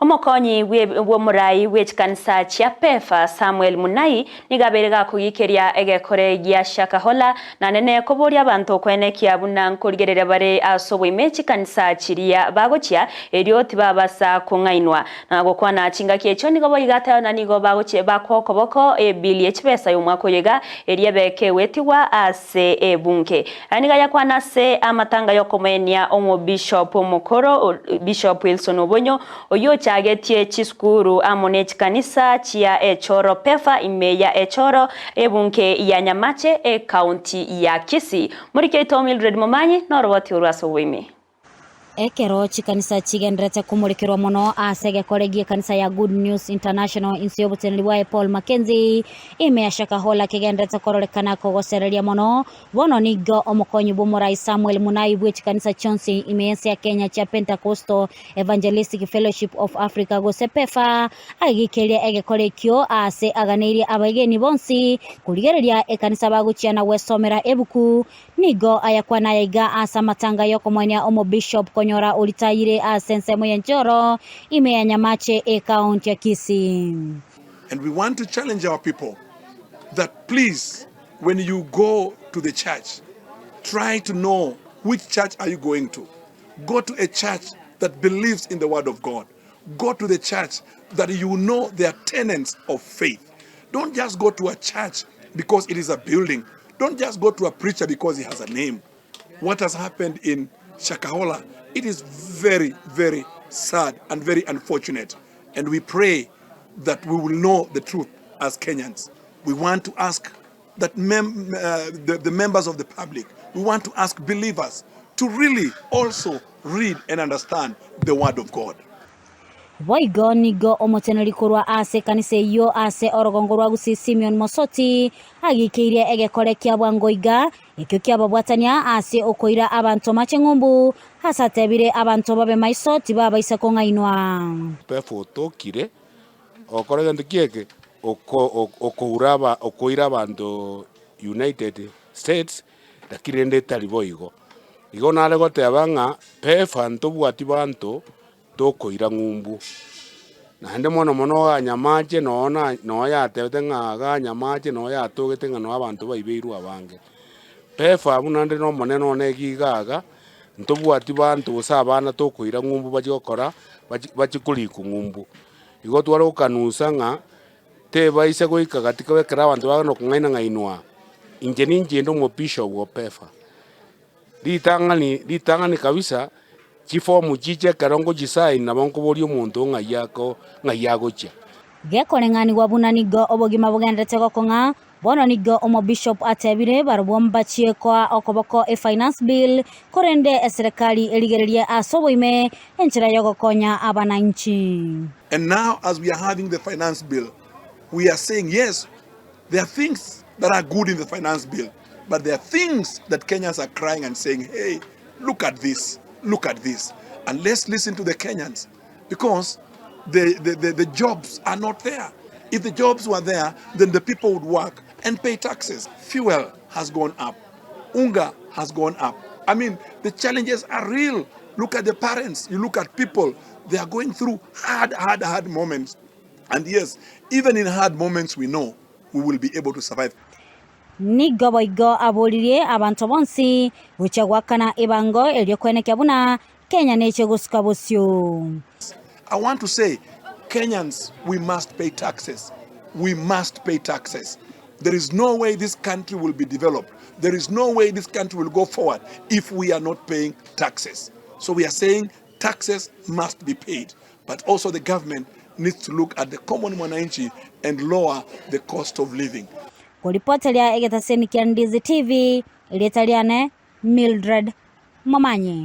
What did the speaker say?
Omokonyi bw'omorai bw'echikanisa chia PEFA, Samuel Munai, nigo abeire gakogikeria egekore gia Shakahola, na nene koboria abanto koenekia buna nkorigereria bare ase oboime chikanisa chiria bagochia, erio tibabasa kong'ainwa. Na gokwana chingaki echio nigo boigo ateba na nigo bagochia bakoa okoboko ebili ye chibesa y'omwaka oyo iga, eria ebe kegwetigwa ase ebunge. Aya nigo ayakwana ase amatanga y'okomoenia omobishop omokoro, Bishop Wilson Obonyo, oyio ochagetie chisukuru amo ne chikanisa chia echoro PEFA ime ya echoro ebunge ya Nyamache ecounty ya Kisii. Moriki oito Mildred Momanyi noroboti orwo ase oboime. Ekero chikanisa chigendererete komorekerwa mono ase egekore gi'ekanisa ya Good News International inse y'oboteneneri bwaye Paul Mackenzie, ime ya Shakahola kegendererete kororekana kogosereria mono. Bono nigo omokonyi bw'omorai Samuel Munai bwe chikanisa chionsi ime y'ense ya Kenya chia Pentecostal Evangelistic Fellowship of Africa gose PEFA agikeria egekore ekio aase aganeirie abaegeni bonsi korigereria ekanisa bagochia na gwesomera ebuku Nigo ayakwana aya iga ase amatanga y'okomoenia omobishop konyora oritayire ase ensemo y'enchoro ime ya Nyamache ekaunti ya Kisii. And we want to challenge our people that please when you go to the church try to know which church are you going to. Go to a church that believes in the word of God. Go to the church that you know they are tenants of faith. Don't just go to a church because it is a building. Don't just go to a preacher because he has a name. What has happened in Shakahola, it is very, very sad and very unfortunate. And we pray that we will know the truth as Kenyans. We want to ask that mem the, the members of the public, we want to ask believers to really also read and understand the word of God. Boigo nigo omoteneneri korwa ase ekanisa eyio ase orogongo rwa Gusii Simeon Mosoti agikeirie egekore kia bwango iga, ekio kiababwatania ase okoira abanto mache ng'umbu, ase atebire abanto babe maiso tibabaisa kong'ainwa. Befotokire Ogokora egento ki eke? Oko okoura aba okoira abanto United States, lakini rende etari boigo. Igo nare goteba ng'a PEFA ntobwati banto tokoira ng'umbu. Naende mono mono igaa Nyamache noo na noo yatebete ng'a igaa Nyamache noo yatogete ng'a noo abanto baibeirwe abange. PEFA abwo naende na omonene one iga iga, ntobwati banto gose abana tokoira ng'umbu bachie gokora bachi bachie korikwa ng'umbu. Igo tware gokanusa ng'a tebaisa goika gati ekero abanto bagenda kong'aina ng'ainwa, inche ninche inde omobishop o PEFA. Ritang'ani ritang'ani kabisa, chifomu chiche ekero ngochisaini nabo nkoboria omonto ng'ai ako ng'ai agochia. Gekoreng'anigwa buna nigo obogima bogenderete gokong'a, Bono nigo omobishop atebire barobwo mbachie koa okoboko efinance bill, korende eserekari erigererie ase oboime enchera yogokonya abananchi. And now as we are having the finance bill, we are saying yes, there are things that are good in the finance bill, but there are things that Kenyans are crying and saying, hey, look at this, look at this. And let's listen to the Kenyans because the, the, the, the jobs are not there. If the jobs were there, then the people would work and pay taxes. Fuel has gone up. Unga has gone up. I mean, the challenges are real. Look at the parents, you look at people, they are going through hard, hard, hard moments. And yes, even in hard moments, we know we will be able to survive. Nigo boigo aboririe abanto bonsi gochia goakana ebango erio koenekia buna Kenya neche gosuka bosio. I want to say Kenyans we must pay taxes, we must pay taxes. There is no way this country will be developed, there is no way this country will go forward if we are not paying taxes. So we are saying taxes must be paid, but also the government needs to look at the common mwananchi and lower the cost of living. Koripoteria egetaseni kia Ndizi TV, erieta riane Mildred Momanyi.